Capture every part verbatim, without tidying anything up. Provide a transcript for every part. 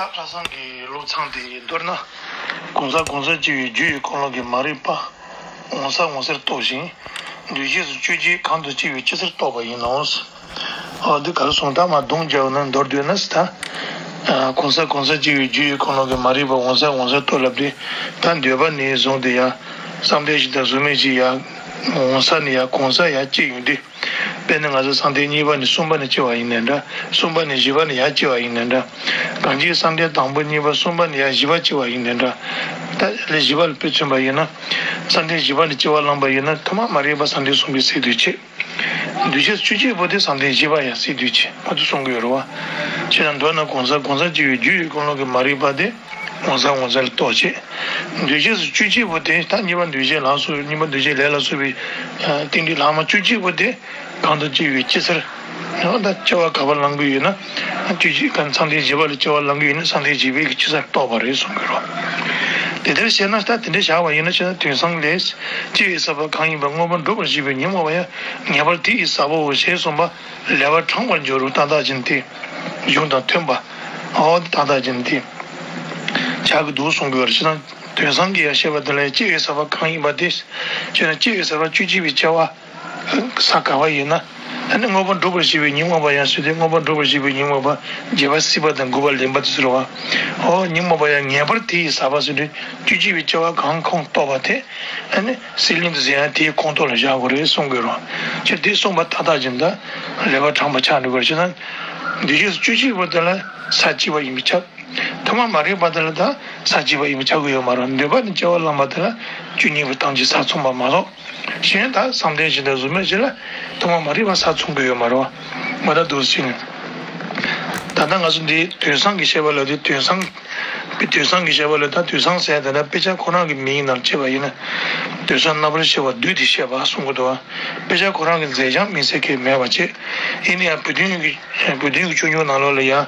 ཁ་སང་གི་བློ་ཚང་དེ་མདོར་ན། གང་ཟག་གང་ཟག་སྐྱེ་བོའི་རྒྱུ་ཡི་ཀུན་སློང་གི་མ་རིག་པ་འོང་ས་འོང་སར་རྟོག་ཅིང་། འདུས་བྱས་སུ་སྤྱོད་བྱེད་གང་དུ་སྐྱེ་བའི་ཅི་སར་རྟོག་པ་ཡིན་ནོ། འོ་འདི་ག་རེ་གསུངས། ད་མ་གདོང་རྒྱག་ན་མདོར་བསྡུས་ན་སི་ད། གང་ཟག་གང་ཟག་སྐྱེ་བོའི་རྒྱུ་ཡི་ཀུན་སློང་གི་མ་རིག་པ་འོང་ས་འོང་སར་རྟོག་ལབ་དེ། ད་འདོད་པ་ནས་བཟུང་སྟེ་ཡང་བསམ་གཏན་བཞི་དང་གཟུགས་མེད་བཞི་ཡང་འོང་ས་ནས་ཡང་གང་ཟག་ཡང་སྐྱེ་ཡོང་དུས། དཔེར་ན་ང་ཚོ་བསམ་གཏན་གཉིས་པ་ནས་གསུམ་པ་ནས་སྐྱེ་བ་ཡིན་ནའི་འདྲ། གསུམ་པ་ནས་བཞི་པ་ནས་ཡར་སྐྱེ་བ་ཡིན་ནའི་འདྲ། གང་ཅིའི་བསམ་གཏན་དང་པོ་གཉིས་པ་གསུམ་པ་ནས་ཡར་བཞི་པ་སྐྱེ་བ་ཡིན་ནའི་འདྲ། ད་ལས་བཞི་པ་ལ་དཔེ་མཚོན་པ་ཡིན་ན། བསམ་གཏན་བཞི་པ་ནས་སྐྱེ་བ་བླངས་པ་ཡིན་ན་ཐོག་མ་མ་རིག་པ་བསམ་གཏན་གསུམ་པའི་སས་བསྡུས་བྱེད། འདུས་བྱས་སུ་སྤྱོད་བྱེད་པོ་དེ་བསམ་གཏན་བཞི་པ་ཡང་སས་བསྡུས་བྱེད་མ་དུ་གསུང་གི་ཡོད་རེད་བ། ཅེ་ན་མདོར་ན་གང་ཟག་གང་ཟག་སྐྱེ་བོའི་རྒྱུ་ཡི་ཀུན་སློང་གི་མ་རིག་པ་དེ། འོང་ས་འོང་ས་ལ་རྟོག་བྱེད། འདུས་བྱས་སུ་སྤྱོད་བྱེད་པོ་དེ་ད་གཉིས་པ་འདུས་བྱས་ལ་སོགས་གཉིས་པ་འདུས་བྱས་ལས་ལ་སོགས་པའི་རྟེན་འབྲེལ་ལྷག་མ་སྤྱོད་བྱེད་པོ་དེ་གང་དུ་སྐྱེ་བའི་ཅི་སར། ཡང་ད་སྐྱེ་བ་ག་པར་བླང་གི་ཡོད་ན། སྤྱོད་བྱེད་གང་བསམ་གཏན་བཞི་པ་ལ་སྐྱེ་བ་བླང་གི་ཡོད་ན་བསམ་གཏན་བཞི་པའི་གི་ཅི་སར་རྟོག་པ་རེད་གསུང་གི་རོ། དེ་ལྟར་བཤད་ན་ད་དེ་འདྲ་བཞག་པ་ཡིན་ན་ཆ་དོན་བཟང་ལས། སྐྱེ་བའི་ས་བོན་གང་ཡིན་པ་མངོན་པར་འགྲུབ་པར་བྱེད་པའི་ཉོན་མོངས་པ་ཡང་ངེས་པར་དེ་ཡི་ས་བོན་ཞེས་གསུངས་པ། ལེགས་པར་དྲངས་པར་འགྱུར་རོ། ཏག་ཏག་ཅན་དེ། གཞུང་དང་མཐུན་པ། འོ་དེ་ཏག་ཏག་ཅན་དེ། བྱ་གི་འདུག་གསུང་དགོས་པར་ཞེ་ན། དོན་བཟང་གི་ཡང་བཤད་པ་དེ་ལ་སྐྱེ་བའི་ས་བོན་གང་ཡིན་པ་དེ། ཅེ་ན་སྐྱེ་བའི་ས་བོན་སྤྱོད་བྱེད་པའི་སྐྱེ་བ། ས་ག་བ་ཡིན་ན། ཨ་ནི་མངོན་པར་འགྲུབ་པར་བྱེད་པའི་ཉོན་མོངས་པ་ཡང་ཟེར་ཏེ་མངོན་པར་འགྲུབ་པར་བྱེད་པའི་ཉོན་མོངས་པ། རྒྱས་པ་སྲིད་པ་དང་དགུ་པ་ལེན་པ་དེ་ཟེར་བ། འོ་ཉོན་མོངས་པ་ཡང་ངེས་པར་དེ་ཡི་ས་བོན་ཟེར་ཏེ་སྤྱོད་བྱེད་པའི་སྐྱེ་བ་གང་ཁོང་རྟོགས་པ་དེ། ཨ་ནི་སྲིད་གླེང་དུ་ཟེར་ཡང་དེའི་ཁོང་ཐོག་ལ་བཞག་དགོས་རེད་གསུང་དགོས་རོ། ཅེས་དེ་གསུངས་པ་ཏག་ཏག་ཅན་དང་ལེགས་པར་དྲངས་པ་ཆགས་འགྲོ་དགོས་རེད་ཅེ་ན། འདུས་བྱས་སུ་སྤྱོད་བྱེད་པོ་དེ་ལ་ས་བྱི་བ་ཡིན་པས་ཁྱབ། ཐོག་མ་མ་རིག་པ་དེ་ལ་ད་ས་བྱི་བ་ཡིན་པས་ཁྱབ་ཀྱི་ཡོད་མ་རེད། འདོད་པ་ནི་སྐྱེ་བ་བླངས་པ་དེ་ལ་བཅུ་གཉིས་པོ་ཐམས་ཅད་ས་མཚུངས་པ་མ་གཏོགས། གཞན་དག་བསམ་གཏན་བཞི་དང་གཟུགས་མེད་བཞི་ལ་ཐོག་མ་མ་རིག་པ་ས་མཚུངས་ཀྱི་ཡོད་མ་རེད་བ། ང་ད་འདུག་ཟིན། ད་ལྟ་ང་ཚོ་འདི་དོན་བཟང་གི་བཤད་པ་ལ་དེ་དོན་བཟང་། དཔེ་དོན་བཟང་གི་བཤད་པ་ལ་ད་དོན་བཟང་ཟེར་ཡ་དེ་འདྲ་དཔེ་ཆ་ཁོ་རང་གི་མིང་ནང་བྱས་པ་ཡིན་ན། དོན་བཟང་རྣམ་པར་ཤེས་པ་བསྡུས་ཏེ་བཤད་པ་གསུང་གི་འདུག་བ། དཔེ་ཆ་ཁོ་རང་གི་མཛད་བྱང་མིང་གསལ་གྱི་མེད་པ་བྱས། ཡིན་ན་ཡང་བོད་དོན་གྱི་བོད་དོན་གྱི་ཆོས་འབྱུང་ནང་ལོགས་ལ་ཡང་།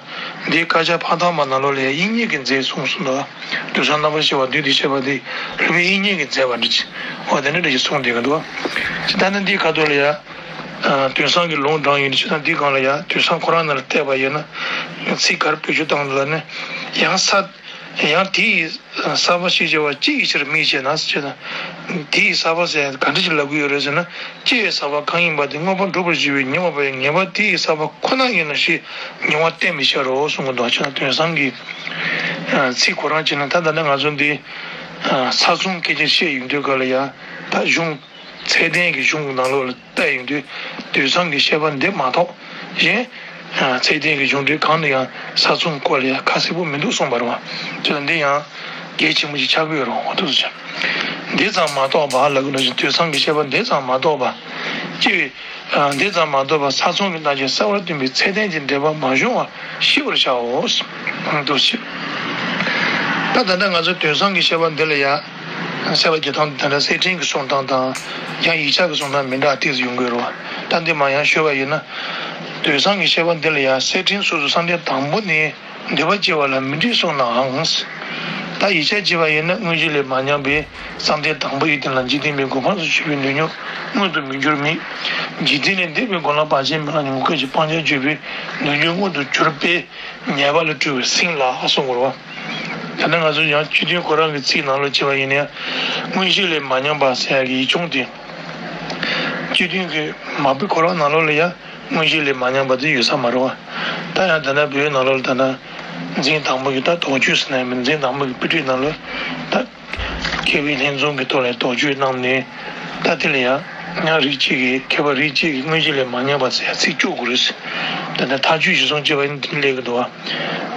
འདིའི་དཀར་ཆག་ཕ་ཐང་མ་ནང་ལོགས་ལ་ཡང་དབྱིག་གཉེན་གྱིས་མཛད་གསུངས་གསུངས་འདུག་བ། དོན་བཟང་རྣམ་པར་ཤེས་པ་བསྡུས་ཏེ་བཤད་པ་འདི་སློབ་དཔོན་དབྱིག་གཉེན་གྱིས་མཛད་པ་འདྲ་ཅིག་འོ་དེ་འདྲ་འདྲ་ཞིག་གསུངས་བསྡད་ཀྱི་འདུག་བ། ད་ནི་འདིའི་ཁ་ཐོག་ལ་ཡང་། དོན་བཟང་གི་ལུང་དྲངས་ཡོད་ནི་ཆོས་དང་འདི་སྒང་ལ་ཡང་དོན་བཟང་ཁོ་རང་ནང་ལ་བལྟས་པ་ཡིན་ན། ཚིག་ག་རེ་བེད་སྤྱོད་བཏང་འདུག་ལ་ནི། ཡང་ས། ཡང་དེ་ཡི་ས་བོན་ཞེས་བྱ་བ་ཅི་ཡི་ཕྱིར་དམིགས་ཞེ་ན་ཞེ་ན། དེ་ཡི་ས་བོན་ཟེར་ཡང་ག་འདྲ་ཞིག་ལབ་ཀྱི་ཡོད་རེད་ཟེར་ན། སྐྱེ་བའི་ས་བོན་གང་ཡིན་པ་དེ་མངོན་པར་འགྲུབ་པར་བྱེད་པའི་ཉོན་མོངས་པ་ཡང་ངེས་པར་དེ་ཡི་ས་བོན་ཁོ་ན་ཡིན་ནོ་ཞེས་མྱོང་བ་བསྟན་པའི་ཕྱིར་རོ་གསུང་གི་འདུག་ཅེ་ན་དོན་བཟང་གི་ཚིག་ཁོ་རང་བྱས་ན་ད་ལྟ་ནི་ང་ཚོ་འདི་ས་མཚུངས་སྐད་ཆ་བཤད་ཡོང་དུས་ག་ལ་ཡང་ད་གཞུང་ཚད་ལྡན་གྱི་གཞུང་གི་ནང་ལོགས་ལ་བལྟས་ཡོང་དུས་དོན་བཟང་གི་བཤད་པ་འདི་མ་གཏོགས་གཞན་ཚད་ལྡན་གྱི་གཞུང་འགྲེལ་གང་ལ་ཡང་ས་མཚུངས་སྐོར་ལ་ཡང་ཁ་གསལ་པོ་མི་འདུག་གསུངས་པ་རེད་བ། དེ་ལ་འདི་ཡང་གལ་ཆེན་པོ་ཞིག་ཆགས་ཀྱི་ཡོད་རེད་བ། འོ་ཐུགས་སུ་ཆེ། འདི་ཙམ་མ་གཏོགས་པ་ལབ་ཀྱི་ནང་བཞིན་དོན་བཟང་གི་བཤད་པ་འདི་ཙམ་མ་གཏོགས་པ། ཅི། འདི་ཙམ་མ་གཏོགས་པ་ས་མཚུངས་ཀྱི་རྣམ་བཤད་གསལ་བར་སྟོན་པའི་ཚད་ལྡན་གྱི་འགྲེལ་པ་མ་བྱུང་བ་ཤེས་པར་བྱའོ། འདུག་ཅེས། ད་ད་ལྟ་ང་ཚོ་དོན་བཟང་གི་བཤད་པ་འདི་ལ་ཡང་། བཤད་པ་རྒྱག་སྟངས་དེ་འདྲ་གསེར་ཕྲེང་གི་གསུང་སྟངས་དང་། ཡང་ཡིག་ཆ་གི་གསུང་སྟངས་མི་འདྲ་ཏོག་ཙམ་ཡོང་གི་རེད་བ། ད་འདི་མ་ཡང་ཞུས་པ་ཡིན་ན། དོན་བཟང་གི་བཤད་པ་འདི་ལ་ཡང་གསེར་ཕྲེང་སོ་སོ་བསམ་གཏན་དང་པོ་ནས། འདོད་པ་སྐྱེ་བ་ལ་མི་འགྲིག་གསུངས་ནའང་། ད་ཡིག་ཆ་བྱས་པ་ཡིན་ན་དངོས་གཞི་ལས་མ་ཉམས་པའི་བསམ་གཏན་དང་པོ་ཡི་སྟེང་ལ་འཇིག་རྟེན་པའི་གོ་འཕང་དུ་ཆུད་པའི་ནུས་མྱོང་མངོན་དུ་མི་འགྱུར་མིན། འཇིག་རྟེན་ལས་འདས་པའི་གོ་ལ་བར་ཆད་མེད་པ་ནི་ངུ་སྐད་ཀྱི་སྤང་བྱར་གྱུར་པའི་ནུས་མྱོང་མངོན་དུ་གྱུར་པས་ཉེས་པ་ལས་གྲོལ་བའི་སེམས་ལ་གསུངས་པ་རེད་བ། ད་ནི་ང་ཚོ་ཡང་སྤྱི་དོན་ཁོ་རང་གི་ཚིག་ནང་ལ་བྱས་པ་ཡིན་ན་ཡང་། དངོས་གཞི་ལས་མ་ཉམས་པ་ཟེར་ཡག་གི་ཡིག་ཆུང་དེ། སྤྱི་དོན་གྱི་མ་དཔེ་ཁོ་རང་ནང་ལོགས་ལ་ཡང་། དངོས་གཞི་ལས་མ་ཉམས་པ་དེ་ཡོད་ས་མ་རེད་བ། ད་ཡང་ད་ལྟ་བོད་ནང་ལོགས་ལ་ད་ལྟ་འཛིན་དང་པོ་གི་ད་དོགས་གཅོད་ཟེར་ན་ཡང་མིན། འཛིན་དང་པོ་གི་དཔེ་ཁྲིད་ནང་ལོགས་ད་མཁས་པའི་ལྷན་འཛོམས་ཀྱི་ཐོག་ལ་དོགས་གཅོད་གནང་ནས། ད་དེ་ལ་ཡང་ཡང་རིགས་གཅིག་གིས་མཁས་པ་རིགས་གཅིག་གིས་དངོས་གཞི་ལས་མ་ཉམས་པ་ཟེར་ཡ་ཚིག་བཅུ་དགོས་རེད། ད་ལྟ་མཐའ་དཔྱོད་གཞིར་བཟུང་བྱས་པ་ཡིན་ན་དེ་སླེབས་ཀྱི་འདུག་བ།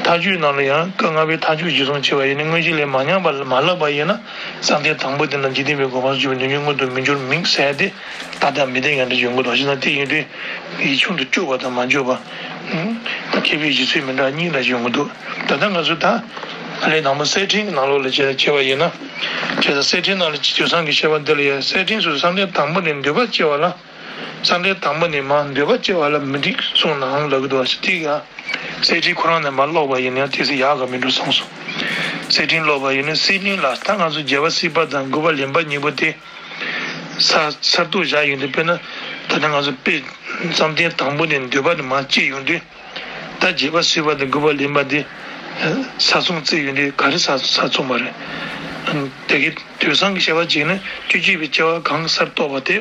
མཐའ་དཔྱོད་ནང་ལ་ཡང་སྐབས་ལྔ་པའི་མཐའ་དཔྱོད་གཞིར་བཟུང་བྱས་པ་ཡིན་ན་དངོས་གཞི་ལས་མ་ཉམས་པ་མ་ལབ་པ་ཡིན་ན། བསམ་གཏན་དང་པོ་དེ་ན་འཇིག་རྟེན་པའི་གོ་འཕང་སུ་གྱུར་པའི་ནུས་མྱོང་མངོན་དུ་མི་འགྱུར་མིན་ཟེར་ཏེ། ད་ལྟ་མི་བདེན་ཡང་འདྲ་ཡོང་གི་འདུག་ཅེ་ན་དེ་ཡིན་དུས་ཡིག་ཆུང་དུ་བཅུག་པ་དང་མ་བཅུག་པ། ད་མཁས་པའི་བཞེད་ཚུལ་མི་འདྲ་གཉིས་འདྲ་ཡོང་གི་འདུག་ད་ལྟ་ང་ཚོ་ད་ལས་དང་པོ་གསེར་ཕྲེང་གི་ནང་ལོགས་ལ་བྱས་བྱས་པ་ཡིན་ན། བྱས་ཙང་གསེར་ཕྲེང་ནང་ལ་དུས་བཟང་གི་བཤད་པ་འདི་ལ་ཡང་གསེར་ཕྲེང་སོ་སོ་བསམ་གཏན་དང་པོ་ནས་འདོད་པ་སྐྱེ་བ་ལ། བསམ་གཏན་དང་པོ་ནས་མ་འདོད་པ་སྐྱེ་བ་ལ་མི་འགྲིག་གསུངས་ནའང་ལབ་ཀྱི་འདུག་བ། དེ་ཡང་གསེར་ཕྲེང་ཁོ་རང་ནས་མ་ཀློག་པ་ཡིན་ན་ཡང་དེ་ཚེ་ཡག་ག་མི་འགྲོ་བསམ་སོང་། གསེར་ཕྲེང་ཀློག་པ་ཡིན་ན་སྲིད་གླེང་ལ་ད་ང་ཚོ་རྒྱས་པ་སྲིད་པ་དང་དགུ་པ་ལེན་པ་གཉིས་པོ་དེ། ས་སར་གཏོད་བཞག་ཡོང་དུས་དཔེར་ན། ད་ལྟ་ང་ཚོ་དཔེ་བསམ་གཏན་དང་པོ་ནས་འདོད་པ་དེ་མར་སྐྱེས་ཡོང་དུས། ད་རྒྱས་པ་སྲིད་པ་དང་དགུ་པ་ལེན་པ་དེ། ས་མཚུངས་བརྩི་ཡོང་དུས་ག་རེ་ས་ས་མཚུངས་པ་རེད། དེ་གི་དུས་གསུམ་གྱི་བྱ་བ་གཅིག་ནི་བཅུ་གཅིག་པའི་བྱ་བ་གང་གསར་རྟོགས་པ་དེ་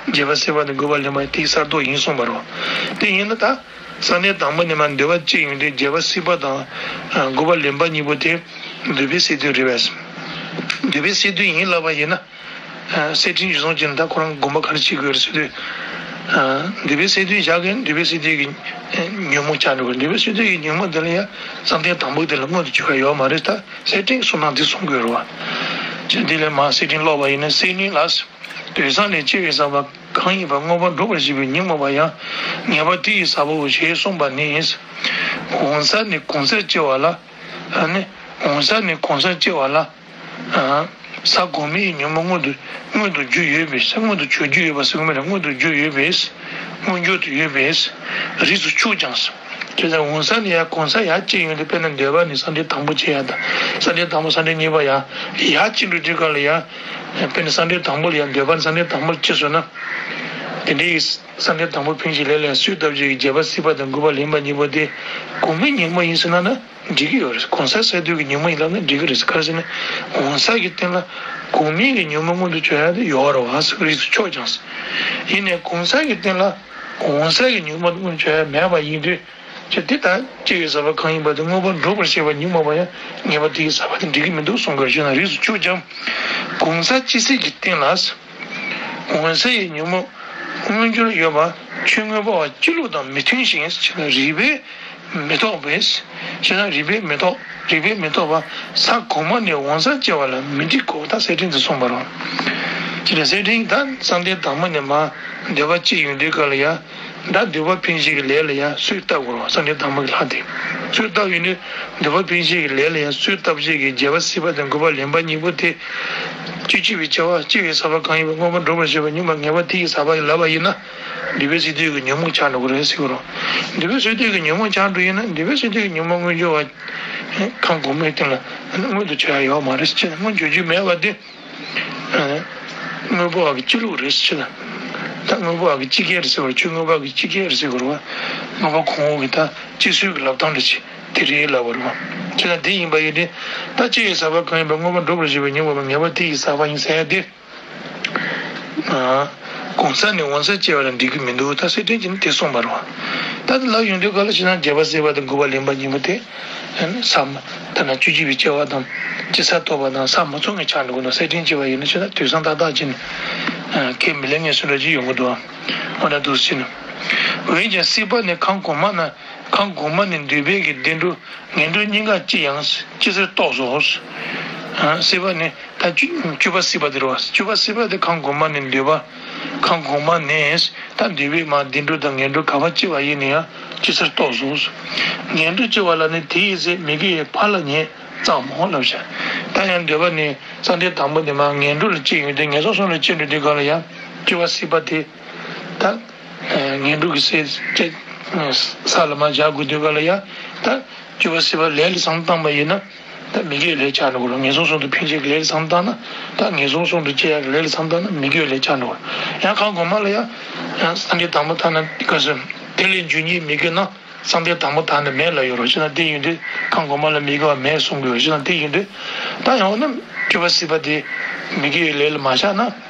རྒྱས་པ་སྲིད་པ་དང་དགུ་པ་ལེན་པ་དེའི་གསར་རྟོགས་ཡིན་གསུངས་པ་རེད། དེ་ཡིན་ན་ད་བསམ་གཏན་དང་པོ་ནས་མར་འདོད་པ་གཅིག་ཡོང་དུས་རྒྱས་པ་སྲིད་པ་དང་དགུ་པ་ལེན་པ་གཉིས་པོ་དེ་འདོད་པའི་སས་བསྡུས་རེད་པས། འདོད་པའི་སས་བསྡུས་ཡིན་ལབ་པ་ཡིན་ན། གསེར་ཕྲེང་རྗེས་བཟུང་བྱས་ནས་ད་ཁོ་རང་དགོངས་པ་ག་རེ་བྱེད་དགོས་རེད་ཟེར་དུས། འདོད་པའི་སས་བསྡུས་བཞག་གི་འདོད་པའི་སས་བསྡུས་ཀྱི་ཉོན་མོངས་བྱང་འགྲོ་དགོས། འདོད་པའི་སས་བསྡུས་ཀྱི་ཉོན་མོངས་དེ་ལ་ཡང་བསམ་གཏན་དང་པོ་དེ་ལ་མངོན་དུ་གྱུར་པ་ཡོད་མ་རེད། ད་གསེར་ཕྲེང་གསུང་སྟངས་འདི་གསུང་དགོས་རེད་བ། ཅེས་འདི་ལས་མར་གསེར་ཕྲེང་ཀློག་པ་ཡིན་ན། སེམས་ཉིད་ལ། དུས་བཟང་ནས་སྐྱེ་བའི་ས་པ་གང་ཡིན་པ་མངོན་པར་འགྲུབ་པར་བྱེད་པའི་ཉོན་མོངས་པ་ཡང་ངེས་པ་དེ་ཡི་ས་པའོ་ཞེས་གསུངས་པ་ནི། གང་ཟག་ནས་གང་ཟག་སྐྱེ་བ་ལ། ནི་གང་ཟག་ནས་གང་ཟག་སྐྱེ་བ་ལ། ས་གོང་མའི་ཉོན་མོངས་མངོན་དུ་མངོན་དུ་གྱུར་ཡོད་པས། མངོན་དུ་གྱུར་རྒྱུ་ཡོད་པ་ཟེར་གྱི་མེད་ལ། མངོན་དུ་གྱུར་ཡོད་པས། མངོན་གྱུར་དུ་ཡོད་པས། རིགས་སུ་ཆུག་ཀྱང་། དེ་ལྟར་གང་ཟག་ནས་ཡང་གང་ཟག་ཡར་སྐྱེ་ཡོང་དུས་དཔེར་ན་འདོད་པ་ནས་བསམ་གཏན་དང་པོ་སྐྱེ་ཡ་དང་བསམ་གཏན་དང་པོ་བསམ་གཏན་གཉིས་པ་ཡར་ཡར་སྐྱེ་འགྲོ་དུས་སྐབས་ལ་ཡང་དཔེར་ན་བསམ་གཏན་དང་པོ་ལ་ཡང་འདོད་པ་ནས་བསམ་གཏན་དང་པོ་ལ་སྐྱེས་སོང་ན། དེ་འདྲའི་བསམ་གཏན་དང་པོ་འཕེན་བྱེད་ལས་ལ་ཡང་གསོས་བཏབ་བྱེད་ཀྱི་རྒྱས་པ་སྲིད་པ་དང་དགུ་པ་ལེན་པ་གཉིས་པོ་དེ་གོང་མའི་ཉོན་མོངས་ཡིན་ཟེར་ན་ན། འགྲིག་གི་ཡོད་རེད། གང་ཟག་སས་བསྡུས་ཀྱི་ཉོན་མོངས་ཡིན་ལབ་ན་འགྲིག་གི་རེད། ག་རེ་ཟེར་ན། གང་ཟག་གི་སྟེང་ལ་གོང་མའི་གི་ཉོན་མོངས་མངོན་དུ་གྱུར་ཡ་དེ་ཡོད་རེད་བ་ཟེར་གི་རེད། ཆོག་ཀྱང་ཟེར། ཡིན་ནའི་གང་ཟག་གི་སྟེང་ལ་གང་ཟག་གི་ཉོན་མོངས་མངོན་དུ་གྱུར་ཡ་མེད་པ་ཡིན་དུས། ཅི་སྟེ་ད་སྐྱེ་བའི་ས་པ་གང་ཡིན་པ་དེ་མངོན་པར་འགྲུབ་པར་བྱེད་པའི་ཉོན་མོངས་པ་ཡང་ངེས་པ་དེ་ཡི་ས་པ་དེ་འགྲིག་གི་མི་འདུག་གསུང་གི་རེད། ཅེ་ན་རིགས་སུ་ཆུག་ཀྱང་། གང་ཟག་སྤྱི་སྲིད་ཀྱི་སྟེང་ལ། གང་ཟག་ཡི་ཉོན་མོངས་མངོན་གྱུར་ཡོད་པ་ཆོས་དངོས་པོ་བ་སྤྱི་ལུགས་དང་མི་མཐུན་ཞིང་། ཅེས་ན་རིགས་པས་མི་རྟོགས་པས། ཅེས་ན་རིགས་པས་མི་རྟོགས། རིགས་པས་མི་རྟོགས་པ་ས་གོང་མ་ནས་གང་ཟག་སྐྱེ་བ་ལ་མི་འགྲིག་གོ། ད་གསེར་ཕྲེང་དུ་གསུངས་པ་རེད། ཅེས་ན་གསེར་ཕྲེང་ད་བསམ་གཏན་དང་པོ་ནས་མར་འདོད་པ་སྐྱེ་ཡོང་དུས་སྐབས་ལ་ཡང་ད་འདོད་པ་འཕེན་བྱེད་ཀྱི་ལས་ལ་ཡང་གསོས་བཏབ་དགོས་རེད། བསམ་གཏན་དང་པོ་གི་ལྷ་དེ་གསོས་བཏབ་ཡོང་དུས་འདོད་པ་འཕེན་བྱེད་ཀྱི་ལས་ལ་ཡང་གསོས་བཏབ་བྱེད་ཀྱི་རྒྱས་པ་སྲིད་པ་དང་དགུ་པ་ལེན་པ་གཉིས་པོ་དེ། བཅུ་གཅིག་པའི་བྱ་བ་སྐྱེ་བའི་ས་པ་གང་ཡིན་པ་མངོན་པར་འགྲུབ་པར་བྱེད་པའི་ཉོན་མོངས་ངེས་པ་དེ་ཡི་ས་པ་ཡིན་ལབ་པ་ཡིན་ན། འདོད་པའི་སས་བསྡུས་ཀྱི་ཉོན་མོངས་བྱང་འགྲོ་གི་རེད་ཟེར་གི་རེད། འདོད་པའི་སས་བསྡུས་ཀྱི་ཉོན་མོངས་བྱང་འགྲོ་ཡིན་ན་འདོད་པའི་སས་བསྡུས་ཀྱི་ཉོན་མོངས་མངོན་གྱུར་བ། ཁམས་གོང་མའི་སྟེང་ལ་མངོན་དུ་གྱུར་ཡ་ཡོད་མ་རེད། ཅེས་ན་མངོན་གྱུར་རྒྱུ་མེད་པ་དེ། དངོས་པོ་བ་གི་སྤྱི་ལུགས་རེད་ཟེར་ན། ད་དངོས་པོ་བ་གི་སྤྱི་སྐད་རེད་ཟེར་བ་རེད། ཆོས་དངོས་པོ་བ་གི་སྤྱི་སྐད་རེད་ཟེར་དགོས་རེད་བ། དངོས་པོ་གོང་འོག་གི་ད་སྤྱི་སྲོལ་གྱི་ལབ་སྟངས་རེད་ཅེས་དེ་རེད་ལབ་པ་རེད་བ། ཅེས་ན་དེ་ཡིན་པ་ཡིན་ཏེ། ད་སྐྱེ་བའི་ས་པ་གང་ཡིན་པ་མངོན་པར་འགྲུབ་པར་བྱེད་པའི་ཉོན་མོངས་པ་ངེས་པ་དེ་ཡི་ས་པ་ཡིན་ཟེར་ཡ་དེ། གང་ཟག་ནས་གང་ཟག་སྐྱེ་བ་ལ་འགྲིག་གི་མི་འདུག་ད་གསེར་ཕྲེང་གིས་ནི་དེ་གསུངས་པ་རེད་བ། ད་དེ་ལབ་ཡོང་དུས་ག་ལ་ཅེ་ན་རྒྱས་པ་སྲིད་པ་དང་དགུ་པ་ལེན་པ་གཉིས་པོ་དེ། ས་མ། ད་ན་བཅུ་གཅིག་པའི་སྐྱེ་བ་དང་སྤྱི་གསར་རྟོགས་པ་དང་ས་མ་མཚུངས་ཀྱི་ཆ་འགྲོ་གི་འདུག་གསེར་ཕྲེང་བྱས་པ་ཡིན་ན་ཅེ་ན་དུས་བཟང་ཏག་ཏག་ཅིག་ནས་ཁས་མི་ལེན་ངེས་སུ་འདྲ་ཅིག་ཡོང་གི་འདུག་འོ་ན་འདུག་ཟེར་ན། འོན་ཀྱང་སྲིད་པ་ནི་ཁམས་གོང་མ་ན་ཁམས་གོང་མ་ནས་འདོད་པའི་གི་བདེ་འགྲོ་ངན་འགྲོ་གཉིས་ཀ་ཅི་ཡང་སྤྱི་སེལ་རྟོགས་སོ། སྲིད་པ་ནི་ད་བཅུ་བཅུ་པ་སྲིད་པ་དེ་རེད་བ། བཅུ་པ་སྲིད་པ་དེ་ཁམས་གོང་མ་ནས་འདོད་པ། ཁམས་གོང་མ་ནས་ད་འདོད་པའི་མ་བདེ་འགྲོ་དང་ངན་འགྲོ་ག་པར་སྐྱེ་བ་ཡིན་ན་ཡང་སྤྱི་སེལ་རྟོགས་སོ། ངན་འགྲོ་སྐྱེ་བ་ལ་ནི་དེ་ཡི་ཚེ་མི་དགེ་བའི་ཕ་ལ་ཉེ་ཙམ་མོ་ལབ་བྱ། ད་ཡང་འདོད་པ་ནི་བསམ་གཏན་དང་པོ་དེ་མ་ངན་འགྲོ་ལ་སྐྱེ་ཡོང་དུས་ངན་སོང་གསུམ་ལ་སྐྱེ་འགྲོ་དུས་ག་ལ་ཡང་བཅུ་པ་སྲིད་པ་དེ་ད། ངན་འགྲོ་གི་སའི་ས་ལ་མར་བཞག་དགོས་དུས་ག་ལ་ཡ། ད་བཅུ་པ་སྲིད་པ་ལས་ལ་བསམ་བཏང་པ་ཡིན་ན། ད་མི་དགེ་ལས་ཆགས་འགྲོ་གི་རེད། ངན་སོང་གསུམ་དུ་འཕེན་བྱེད་ཀྱི་ལས་ལ་བསམ་བཏང་ན། ད་ངན་སོང་གསུམ་དུ་སྐྱེ་ཡག་གི་ལས་ལ་བསམ་བཏང་ན་མི་དགེ་བའི་ལས་ཆགས་འགྲོ་གི་རེད། ཡང་ཁམས་གོང་མ་ལ་ཡ། ཡང་བསམ་གཏན་དང་པོ་ཐ་ན་ག་ཟེར། དེ་ལས་རྒྱུ་གཉིས་མི་དགེ་ན། བསམ་གཏན་དང་པོ་དག་ནི་མེད་ལ་ཡོད་རོ་ཞེ་ན་དེ་ཡིན་དུས་ཁམས་གོང་མ་ལ་མི་དགེ་བ་མེད་གསུང་དགོས་རོ་ཞེ་ན་དེ་ཡིན་དུས། ད་ཡང་འོ་ན་བཅུ་པ་སྲིད་པ་དེ་མི་དགེ་བའི་ལས་ལ་མ་བཞག་ན་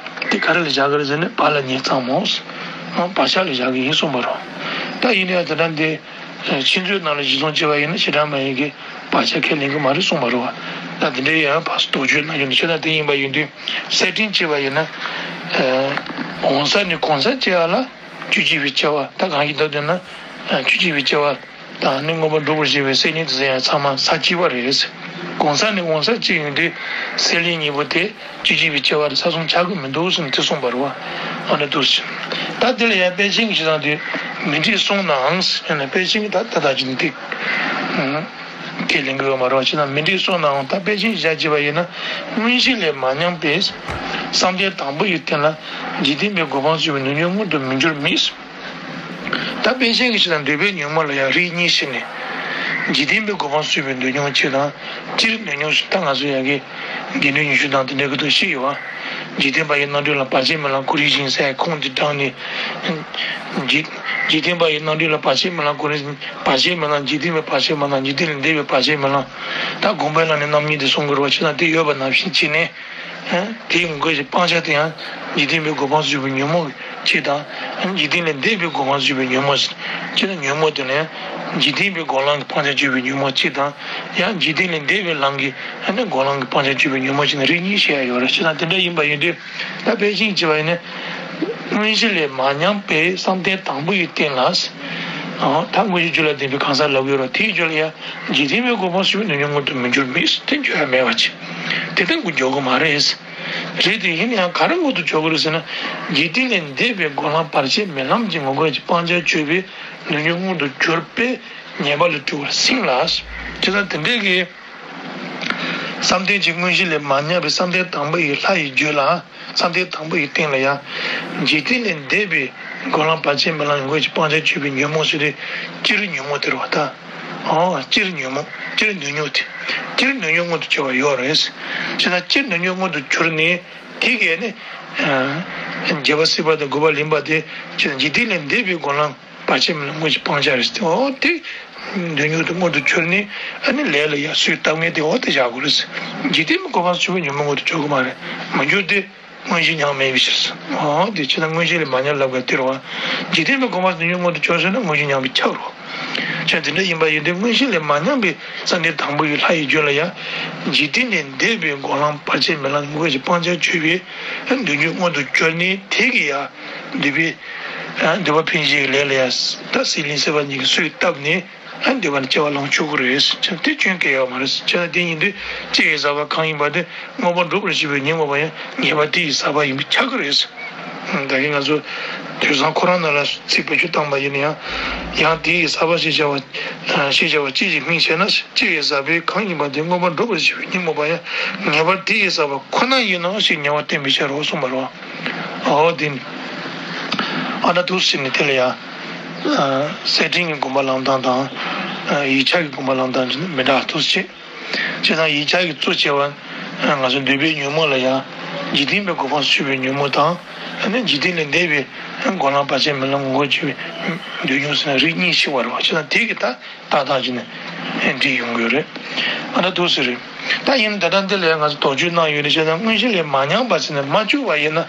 དེ་ག་རེ་ལ་བཞག་གི་རེད་ཟེར་ན་བག་ལ་ཉལ་ཙམ་མོ། བག་ཆགས་ལ་བཞག་གི་ཡིན་གསུངས་པ་རོ། ད་ཡིན་ན་ཡང་དེ་འདྲ་འདི་ཆོས་མཛོད་ནང་ལ་གཞི་བཟུང་བྱས་པ་ཡིན་ན་བྱེ་བྲག་སྨྲ་བའི་གི་བག་ཆགས་ཁས་ལེན་གི་མ་རེད་གསུངས་པ་རོ། ད་དེ་འདྲའི་ཡང་ཕར་དོགས་གཅོད་གནང་རྒྱུ་ནི་ཆོས་ན་དེ་ཡིན་པ་ཡིན་དུས་གསེར་ཕྲེང་བྱས་པ་ཡིན་ན། གང་ཟག་ནས་གང་ཟག་སྐྱེ་བ་ལ། བཅུ་གཅིག་པའི་སྐྱེ་བ་ད་གང་ཞིག་ལྟར་འདོད་ན། བཅུ་གཅིག་པའི་སྐྱེ་བ་དང་ནི་མངོན་པར་འགྲུབ་པར་བྱེད་པའི་སེམས་ཉིད་དུ་ཟེར་ཡང་ཚང་མ་ས་གཅིག་པ་རེད། གང་ཟག་ནས་གང་ཟག་སྐྱེ་ཡོང་དུས་སེམས་ཉིད་གཉིས་པོ་དེ་བཅུ་གཅིག་པའི་སྐྱེ་བ་ལ་ས་མཚུངས་ཆགས་ཀྱི་མི་འདུག་ཟེར་ནས་དེ་གསུངས་པ་རེད་བ། འོ་ན་འདུག་ཟེར། ད་དེ་ལ་ཡང་དཔེ་ཅན་གྱི་ཞེ་སྡང་དེ་མི་འགྲིག་གསུངས་ནའང་ཟེར་ན་དཔེ་ཅན་གྱི་ད་ད་ལྟ་ཅི་ནས་ཏིག་ཁས་ལེན་དགོས་པ་མ་རེད་བ། ཅི་ན་མི་འགྲིག་གསུངས་ནའང་ད་དཔེ་ཅན་བཞག་བྱས་པ་ཡིན་ན་མངོན་ཤེས་ལས་མ་ཉམས་པས་བསམ་གཏན་དང་པོ་ཡི་སྟེང་ལ་འཇིག་རྟེན་པའི་གོ་འཕང་སུན་པའི་ནུས་ཉོན་མངོན་དུ་མི་འགྱུར་མིན། ད་དཔེ་ཅན་གྱི་ཕྱིར་ན་འདོད་པའི་ཉོན་མོངས་ལ་ཡང་རིགས་གཉིས་ཕྱེ་ནས། འཇིག་རྟེན་པའི་གོ་འཕང་སུས་པའི་འདོད་མྱོང་གཅིག་དང་། སྤྱིར་འདོད་མྱོང་ཞེས་ད་ང་ཚོ་ཡ་གི་དགེ་འདུན་ཉི་ཤུ་དང་དེ་འདྲ་གི་ཐོག་བཤད་ཡོད་པ། འཇིག་རྟེན་པ་ཡི་རྣམ་སྤྲུལ་ལ། བར་ཆད་མེད་ལམ་ཀུ་རེ་ཞིང་ཟེར་ཁུངས་འདི་དྲངས་ནས། འཇིག་འཇིག་རྟེན་པ་ཡི་རྣམ་སྤྲུལ་ལ། བར་ཆད་མེད་ལམ་ཀུ་རེ། བར་ཆད་མེད་ལམ། འཇིག་རྟེན་པའི་བར་ཆད་མེད་ལམ། འཇིག་རྟེན་ལས་འདས་པའི་བར་ཆད་མེད་ལམ། ད་དགོངས་པའི་ལམ་ནས་རྣམ་གཉིས་དེ་གསུང་དགོས་རེད་པ། ཅི་ལྟར་དེ་ཡོད་པ་ནང་བཞིན་བྱས་ནས། དེའི་ངོ་སྐལ་གྱི་སྤང་བྱ་དེ་ཡང་འཇིག་རྟེན་པའི་གོ་འཕང་སུས་པའི་ཉོན་མོངས་གཅིག་དང་། འཇིག་རྟེན་ལས་འདས་པའི་གོ་འཕང་སུས་པའི་ཉོན་མོངས་གཅིག་དང་། ཉོན་མོངས་དེ་ལ་ཡང་འཇིག་རྟེན་པའི་སྒོམ་ལམ་གྱི་སྤང་བྱ་གཅོད་པའི་ཉོན་མོངས་གཅིག་དང་། ཡང་འཇིག་རྟེན་ལས་འདས་པའི་ལམ་གྱི་སྒོམ་ལམ་གྱི་སྤང་བྱ་གཅོད་པའི་ཉོན་མོངས་གཅིག་ནི་རིགས་གཉིས་བཤད་ཡ་ཡོད་རེད། བྱས་ཙང་དེ་འདྲ་ཡིན་པ་ཡིན་དུས། ད་དཔེ་ཅན་བྱས་པ་ཡིན་ན། དངོས་གཞི་ལས་མ་ཉམས་པའི་བསམ་གཏན་དང་པོ་ཡི་སྟེང་ལ། ཨོ། ད་དངོས་གཞི་རྒྱུད་ལ་ལྡན་པའི་གང་ཟག་ལབ་ཡོད་རེད། དེའི་རྒྱུད་ལ་ཡང་འཇིག་རྟེན་པའི་གོ་འཕང་སུས་པའི་འདོད་མྱོང་མངོན་དུ་མི་འགྱུར་མེད། དེ་འགྱུར་ཡ་མེད་པ་ཅིག་དེ་ལྟར་མངོན་འགྱུར་གྱི་མ་རེད། རེད་དེ་ཡིན་ཡང་ག་རེ་མངོན་དུ་གྱུར་གྱི་རེད་ཟེར་ན། འཇིག་རྟེན་ལས་འདས་པའི་སྒོམ་ལམ་བར་ཆད་མེད་ལམ་གྱི་ངོ་སྐལ་གྱི་སྤང་བྱ་གཅོད་པའི་འདོད་མྱོང་མངོན་དུ་གྱུར་པའི་ཉེས་པ་ལས་གྲོལ་བར་སེམས་ལ། བྱས་ཙང་དེ་འདྲའི་གི། བསམ་གཏན་གྱི་དངོས་གཞི་ལས་མ་ཉམས་པའི་བསམ་གཏན་དང་པོ་ཡི་ལྷ་ཡི་རྒྱུད་ལ། བསམ་གཏན་དང་པོ་ཡི་སྟེང་ལ་ཡང་། འཇིག་རྟེན་ལས་འདས་པའི་སྒོམ་ལམ་བར་ཆད་མེད་ལམ་ངོ་སྐལ་གྱི་སྤང་བྱ་གཅོད་པའི་ཉོན་མོངས་ཟེར་དུས། སྤྱིར་ཉོན་མོངས་དེ་རེད་པ་ད། ཨོ། སྤྱིར་ཉོན་མོངས། སྤྱིར་འདོད་མྱོང་དེ། སྤྱིར་འདོད་མྱོང་མངོན་དུ་གྱུར་པ་ཡོད་རེད། བྱས་ཙང་སྤྱིར་འདོད་མྱོང་མངོན་དུ་གྱུར་ནས། དེ་གས་ནི། ཨ། རྒྱལ་བ་སྲས་པོ་དང་དགུ་པ་ལེན་པ་དེ། བྱས་ཙང་འཇིག་རྟེན་ལས་འདས་པའི་སྒོམ་ལམ་བར་ཆད་མེད་ལམ་དངོས་གཞི་སྤང་བྱ་རེད་ཟེར་ཏེ། ཨོ། དེ་འདོད་མྱོང་དེ་མངོན་དུ་གྱུར་ནས། ཨ་ནི་ལས་ལ་ཡ་སོས་བཏབ་མཁན་དེ། ཨོ། དེ་བཞག་དགོས་རེད་ཟེར། འཇིག་རྟེན་པའི་གོ་འཕང་སུས་པའི་ཉོན་མོངས་མངོན་དུ་གྱུར་གྱི་མ་རེད། མི་འགྱུར་ཏེ། དངོས་གཞི་ཉམས་མེད་པའི་ཕྱིར། ཨོ། དེ་བྱས་ན་དངོས་གཞི་ལས་མ་ཉམས་ལབ་པ་དེ་རེད་པ། འཇིག་རྟེན་པའི་གོ་འཕང་སུས་ཉོན་མོངས་མངོན་དུ་གྱུར་ཟེར་ན་དངོས་གཞི་ཉམས་པས་ཁྱབ་རེད། བྱས་ཙང་དེ་འདྲ་ཡིན་པ་ཡིན་དུས། དངོས་གཞི་ལས་མ་ཉམས་པའི་བསམ་གཏན་དང་པོ་ཡི་ལྷ་ཡི་རྒྱུད་ལ་ཡང་། འཇིག་རྟེན་ལས་འདས་པའི་སྒོམ་ལམ་བར་ཆད་མེད་ལམ་ངོ་སྐལ་གྱི་སྤང་བྱ་གཅོད་པའི་འདོད་མྱོང་མངོན་དུ་གྱུར་ནས། དེ་གིས་ཡང་འདོད་པའི། འདོད་པ་འཕེན་བྱེད་ཀྱི་ལས་ལ་ཡང་། ད་སྲེད་ལེན་སྲེད་པ་གཉིས་ཀྱིས་སོས་བཏབ་ནས། ཨ། འདོད་པ་ནས་སྐྱེ་བ་བླང་ཆོག་གི་རེད། བྱས་ཙང་དེ་སྐྱོན་གང་ཡང་ཡོད་མ་རེད། བྱས་ཙང་དེ་ཡིན་དུས་ཅི་ཡི་ཟག་པ་གང་ཡིན་པ་དེ། མངོན་པར་འགྲུབ་པར་བྱེད་པའི་ཉོན་མོངས་པ་ཡང་ཉེས་པ་དེ་ཡི་ཟག་པ་ཡིན་པས་ཁྱབ་ཀྱི་རེད། ད་གིན་ང་ཚོ་དུས་བཟང་ཁོ་རང་ནང་ལ་ཚིག་བེད་སྤྱོད་བཏང་པ་ཡིན་ན་ཡང་། ཡང་དེ་ཡི་ཟག་པ་ཞེས་བྱ་བ། ཞེས་བྱ་བ་ཅི་ཞིག་སྨིན་ཞེ་ན། ཅི་ཡི་ཟག་པ་གང་ཡིན་པ་དེ། མངོན་པར་འགྲུབ་པར་བྱེད་པའི་ཉོན་མོངས་པ་ཡང་ཉེས་པ་དེ་ཡི་ཟག་པ་ཁོ་ན་ཡིན་ནོ་ཞེས་ཉེ་བར་བསྟན་པའི་ཕྱིར་རོ་གསུངས་པ་རེད། འོ་དེ་ནི། ཨ། ད་འདུག་སེ་བྱས་ནས་དེ་ལ་ཡང་། གསེར་ཕྲེང་གི་སྒོམ་པ་ལེན་སྟངས་དང་། ཡིག་ཆ་གི་སྒོམ་པ་ལེན་སྟངས་ཀྱི་མི་འདྲ་འདུག་སེ་བྱས། བྱས་ཙང་ཡིག་ཆ་གི་གཙོ་ཆེ་བ། ང་ཚོ་འདོད་པའི་ཉོན་མོངས་ལ་ཡང་། འཇིག་རྟེན་པའི་གོ་འཕང་སུས་པའི་ཉོན་མོངས་དང་། ཨ་ནི་འཇིག་རྟེན་ལས་འདས་པའི་སྒོམ་ལམ་བར་ཆད་མེད་ལམ་ངོ་སྐལ་གྱི་འདོད་ཉོན་ཟེར་ན་རིགས་གཉིས་ཕྱེ་བ་རེད་པ། བྱས་ཙང་དེ་གི་ད་ཏག་ཏག་བྱས་ནས་འགྲིག་ཡོང་གི་ཡོད་རེད། ཨ། ད་འདུག་སེ་རེད། ད་ཡིན་ན་ད་ལྟ་འདི་ལ་ང་ཚོ་དོགས་གཅོད་གནང་ཡོད་རེད། བྱས་ཙང་དངོས་གཞི་ལས་མ་ཉམས་པ་ཟེར་ནས་མ་བཅུག་པ་ཡིན་ན།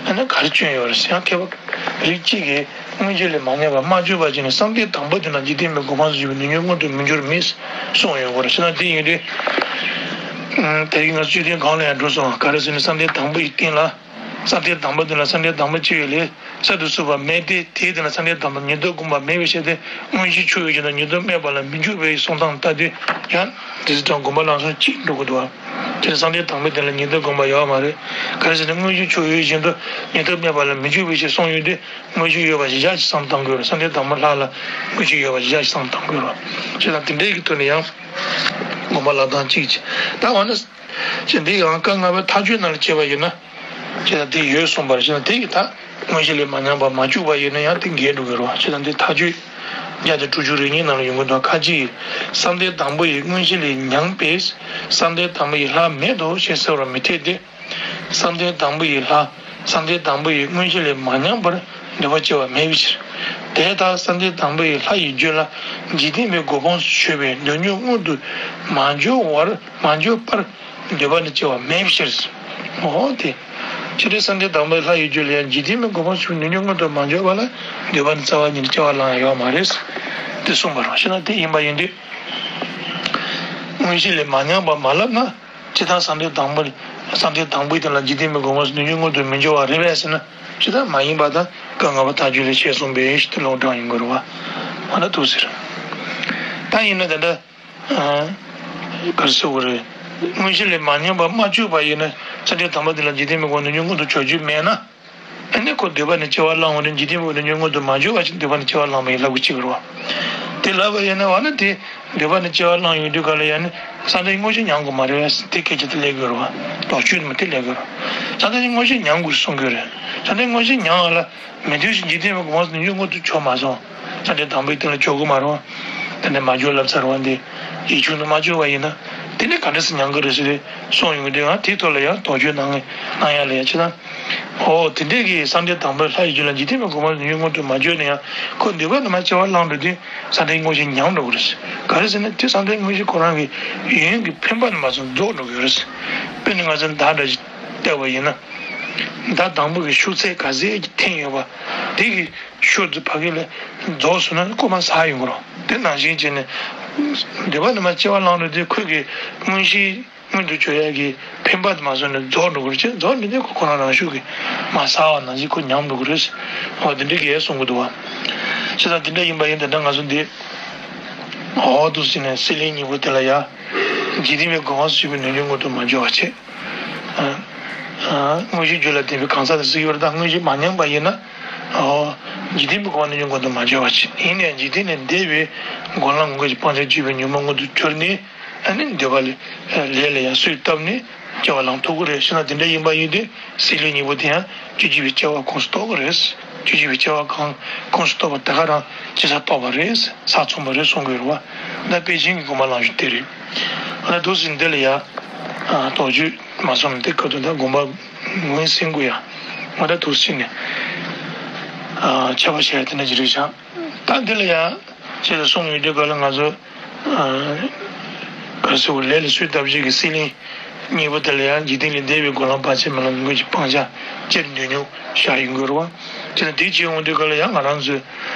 ཨ་ནི་ག་རེ་སྐྱོན་ཡོད་རེད་ཟེར་ཡང་། མཁས་པ་རིགས་གཅིག་གིས་དངོས་གཞི་ལས་མ་ཉམས་པ་མ་བཅུག་པ་བྱས་ནས། བསམ་གཏན་དང་པོ་དེ་ན་འཇིག་རྟེན་པའི་གོ་འཕང་སུས་པའི་འདོད་ཉོན་མངོན་དུ་མི་འགྱུར་མེད་གསུངས་ཡོད་རེད། བྱས་ཙང་དེ་ཡིན་དུས། ད་གིན་ང་ཚོ་བཅུད་ལྡན་གང་ལ་ཡང་འགྲོ་སོང་། ག་རེ་ཟེར་ན། བསམ་གཏན་དང་པོ་ཡི་སྟེང་ལ། བསམ་གཏན་དང་པོ་དེ་ལ། བསམ་གཏན་དང་པོ་ཆེ་བའི་ལས་གསར་དུ་གསོལ་བ་མེད་དེ། དེའི་སྟེང་ལ་བསམ་གཏན་དང་པོ་ཉིད་དུ་བསྒོམ་པ་མེད་པའི་ཕྱིར་ཏེ། དངོས་གཞི་ཆོས་ཡོད་ཀྱང་ཉིད་དུ་སྨྲས་པ་ལ་མི་འཇུག་པའི་གསུང་སྟངས་ལྟ་དུས་ཀྱང་། དེ་ཚེ་དང་སྒོམ་པ་ལམ་སོགས་གཅིག་འགྲོ་དགོས་འདུག་བ། དེ་ནི་བསམ་གཏན་དང་པོའི་སྟེང་ལ་ཉིད་དུ་བསྒོམ་པ་ཡོད་མ་རེད། ག་རེ་ཟེར་ན། དངོས་གཞི་ཆོས་ཡོད་བཞིན་དུ་ཉིད་དུ་སྨྲས་པ་ལ་མི་འཇུག་པའི་ཕྱིར་གསུངས་ཡོད་དུས། དངོས་གཞི་ཡོད་པ་ཞིག་བཞག་ཅིག་བསམ་བཏང་དགོས་རེད། བསམ་གཏན་དང་པོ་ལྷག་ལ་དངོས་གཞི་ཡོད་པ་ཞིག་བཞག་ཅིག་བསམ་བཏང་དགོས་རེད། བྱས་ཙང་དེ་འདྲའི་གི་ཐོག་ནས་ཡང་སྒོམ་པ་ལམ་སྟངས་གཅིག་བྱས། ད་འོ་ན། ཅེས་འདི་ཡང་བཀའ་ལྔ་པའི་མཐའ་དཔྱོད་ནང་ལ་བྱས་པ་ཡིན་ན། ཅེས་དང་དེ་ཡོད་གསུངས་པར་བྱས་ན། དེ་ཡི་ད་དངོས་གཞི་ལས་མ་ཉམས་པ་མ་བཅུག་པ་ཡིན་ན་ཡང་དེ་འགལ་འགྲོ་གི་རེད་བ། ཅེས་དང་དེ་མཐའ་དཔྱོད་བརྒྱ་དང་དྲུག་ཅུ་རེ་གཉིས་ནང་ལ་ཡོང་གི་འདུག་ཁ་ཅིག་གིས་བསམ་གཏན་དང་པོ་ཡི་དངོས་གཞི་ལས་ཉམས་པས་བསམ་གཏན་དང་པོ་ཡི་ལྷ་མེད་དོ་ཞེས་ཟེར་བར་མི་འཐད་དེ། བསམ་གཏན་དང་པོ་ཡི་ལྷ། བསམ་གཏན་དང་པོ་ཡི་དངོས་གཞི་ལས་མ་ཉམས་པར་འདོད་པ་སྐྱེ་བ་མེད་པའི་ཕྱིར། དེ་ལྟར་བསམ་གཏན་དང་པོ་ཡི་ལྷ་ཡི་རྒྱུད་ལ་འཇིག་རྟེན་པའི་གོ་འཕང་སུས་པའི་འདོད་ཉོན་མངོན་དུ་མ་འགྱུར་བར། མ་འགྱུར་བར་འདོད་པ་ནི་སྐྱེ་བ་མེད་པའི་ཕྱིར། འོ་དེ། ཕྱི་དྲོའི་བསམ་གཏན་དང་པོའི་ལྷ་ཡི་རྒྱུད་ལ་ཡང་འཇིག་རྟེན་པའི་གོ་འཕང་སུས་པའི་འདོད་ཉོན་མངོན་དུ་མ་འགྱུར་བ་ལ་འདོད་པ་ནི་རྩ་བ་ཉིད་ནས་སྐྱེ་བ་བླང་ཡ་ཡོད་མ་རེད། དེ་གསུངས་པ་རེད། ཤེ་ན་དེ་ཡིན་པ་ཡིན་དུས། དངོས་གཞི་ལས་མ་ཉམས་པ་མ་ལབ་ན། ཇི་ལྟར་བསམ་གཏན་དང་པོ། བསམ་གཏན་དང་པོའི་སྟེང་ལ་འཇིག་རྟེན་པའི་གོ་འཕང་སུས་པའི་འདོད་ཉོན་མངོན་དུ་མི་འགྱུར་བ་རེད་པས་ཟེར་ན། ཇི་ལྟར་མ་ཡིན་པ་དང་བཀའ་ལྔ་པ་མཐའ་དཔྱོད་ལས་ཤེས་གསུངས་པའི་ཞིག་ཏུ་ལོག་འགྲོ་ཡིན་དགོས་རེད་བ། འོ་ན་འདུག་ཟེར། ད་ཡིན་ན་ད་ལྟ། ག་རེ་ཟེར་དགོས་རེད། དངོས་གཞི་ལས་མ་ཉམས་པ་མ་བཅུག་པ་ཡིན་ན། བསམ་གཏན་དང་པོ་དེ་ལ་འཇིག་རྟེན་པའི་གོ་འཕང་འདོད་ཉོན་མངོན་དུ་གྱུར་རྒྱུ་མེད་ན། ཨ་ནི་ཁོ་འདོད་པ་ནི་སྐྱེ་བ་བླངས་པ་ནི་འཇིག་རྟེན་པའི་འདོད་ཉོན་མངོན་དུ་མ་འགྱུར་བ་ཞིག་འདོད་པ་ནི་སྐྱེ་བ་བླངས་པ་ཡིན་ལབ་དགོས་ཀྱི་རེད་བ། དེ་ལབ་པ་ཡིན་ན་འོ་ན་དེ་འདོད་པ་ནི་སྐྱེ་བ་བླངས་ཡོང་དུས་ག་ལ་ཡང་ནི་བསམ་གཏན་དངོས་གཞི་ཉམས་དགོས་མ་རེད་པས། དེ་སྐད་ཆ་དེ་ལབ་དགོས་རེད་བ། དོགས་གཅོད་དེ་ལབ་དགོས་རེད། བསམ་གཏན་དངོས་གཞི་ཉམས་དགོས་གསུང་གི་རེད། བསམ་གཏན་དངོས་གཞི་ཉམས་པ་ལ་མི་འདོད་ཅིང་འཇིག་རྟེན་པའི་གོ་འཕང་སུས་འདོད་ཉོན་མངོན་དུ་གྱུར་མ་སོང་། བསམ་གཏན་དང་པོའི་སྟེང་ལ་གྱུར་གྱི་མ་རེད་བ། དེ་ནས་མ་འཇོག་ལབ་ཚར་བ་འདི་ཡིག་ཆུང་དུ་མ་འཇོག་པ་ཡིན་ན་དེ་ནས་ག་འདྲ་སེ་ཉམས་ཀྱི་རེད་ཟེར་ཏེ་གསུངས་ཡོང་གི་འདུག་ཡང་དེའི་ཐོག་ལ་ཡང་དོགས་གཅོད་གནང་གནང་ཡ་ལ་ཡ་ཅི་ད། ཨོ་དེ་འདྲས་ཀྱི་སངས་རྒྱས་དང་པོའི་ལྷ་ཡི་རྒྱུད་ལ་འཇིག་རྟེན་པའི་གོ་འཕང་ལ་ནུས་མངོན་དུ་མ་བརྗོད་ན་ཡང་ཁོ་འདོད་པ་ནི་མ་སྐྱེ་བ་བླངས་འགྲོ་དུས་བསམ་གཏན་དངོས་གཞི་ཉམས་འགྲོ་གི་རེད། ག་རེ་ཟེར་ན་དེ་བསམ་གཏན་དངོས་གཞི་ཁོ་རང་གི་ཡོན་གྱི་འཕེན་པ་ནི་མ་སོང་རྫོགས་འགྲོ་གི་རེད། དཔེར་ན་ང་ཚོ་མདའ་འདྲ་ཞིག་བལྟས་པ་ཡིན་ན། མདའ་དང་པོ་གི་ཤུགས་ཚད་ག་ཚད་ཀྱི་འཐེན་ཡོད་པ་དེ་གི་ཤུགས་དེ་ཕ་གི་ལ་རྫོགས་སོང་ན་རྐུན་མ་ཟ་ཡོང་གི་རེད། དེ་ནང་བཞིན་བྱས་ནས་འདོད་པ་ནི་མ་སྐྱེ་བ་བླངས་འགྲོ་དུས་ཁོ་གི་དངོས་གཞི། མངོན་དུ་གྱུར་ཡག་གི་འཕེན་པ་དེ་མ་སོང་ནས་རྫོགས་འགྲོ་གི་རེད། རྫོགས་འགྲོ་དུས་ཁོ་ཁོ་རང་རང་ཤུགས་ཀྱིས་མ་ཟ་བ་ནང་བཞིན་ཁོ་ཉམས་འགྲོ་གི་རེད། འོ་དེ་འདྲ་གི་གསུང་གི་འདུག་བ། བྱས་ཙང་དེ་འདྲ་ཡིན་པ་ཡིན་ད་ལྟ་ང་ཚོ་འདི་འོ་འདུག་ཟེར་ནས་སྲེད་ལེན་གཉིས་པོ་དེ་ལ་ཡ། འཇིག་རྟེན་པའི་གོ་འཕང་སུ་ཞིག་པའི་ནུས་རྒྱུ་མངོན་དུ་མ་གྱུར་བ་བྱས། དངོས་གཞིའི་རྒྱུ་ལ་བརྟེན་པའི་གང་ཟག་དེ་སྲིད་ཡོད་རེད། ད་དངོས་གཞི་མ་ཉམས་པ་ཡིན་ན། འཇིག་རྟེན་པའི་གོ་འཕང་ནུས་རྒྱུ་མངོན་དུ་མ་གྱུར་བ་བྱས། ཡིན་ནའང་འཇིག་རྟེན་ལས་འདས་པའི་སྒོ་ལམ་ངོ་བོ་ཉིད་ཀྱི་སྤང་བྱར་གྱུར་པའི་ཉོན་མོངས་མངོན་དུ་གྱུར་ནས། ཨ་ནི་འདོད་པ་ལས་ལས་ལ་ཡང་གསོས་བཏབ་ནས་སྐྱེ་བ་བླངས་ཐུབ་ཀྱི་རེད། ཤེ་ན་དེ་འདྲ་ཡིན་པ་ཡིན་དུས་སྲེད་ལེན་གཉིས་པོ་དེ་ཡང་སྤྱོད་བྱེད་པའི་སྐྱེ་བ་ཁོངས་སུ་གཏོགས་ཀྱི་རེད། སྤྱོད་བྱེད་པའི་སྐྱེ་བ་ཁོངས་ཁོངས་སུ་གཏོགས་པ་དེ་ག་རང་ཅི་ས་གཏོགས་པ་རེད། ས་མཚུངས་པ་རེད་གསུང་གི་ཡོད་རེད་བ། ད་དཔེ་ཅན་གྱི་དགོངས་པ་བླང་རྒྱུ་དེ་རེད། ཨ་ད་འདུག་སེ་འདི་ལ་ཡང་དོགས་གཅོད་མ་སོང་དེ་སྐབས་དུ་ད་དགོངས་པ་ངོས་ཟིན་དགོས་ཡ། ང་ད་འདུག་སེ་ནས་ཁྱབ་པ་བྱས་དེ་འདྲ་ཅིག་རེད་ཤག་ད་འདི་ལ་ཡང་ཅེས་གསུངས་ཡོད་དུས་ག་ལ་ང་ཚོ་ག་ཟེར་བ་ལས་ལ་གསོས་བཏབ་བྱེད་ཀྱི་སྲེད་ལེན་གཉིས་པོ་དེ་ལ་ཡང་འཇིག་རྟེན་ལས་འདས་པའི་སྒོ་ལམ་བར་ཆད་མེད་ལམ་ངོ་བོ་ཉིད་ཀྱི་སྤང་བྱ་སྤྱིར་འདོད་མྱོང་བཞག་ཡོང་གི་རེད་བ། དེ་ལ་དེ་བྱེད་འོང་དུས་ག་ལ་ཡང་ང་རང་ཚོའི་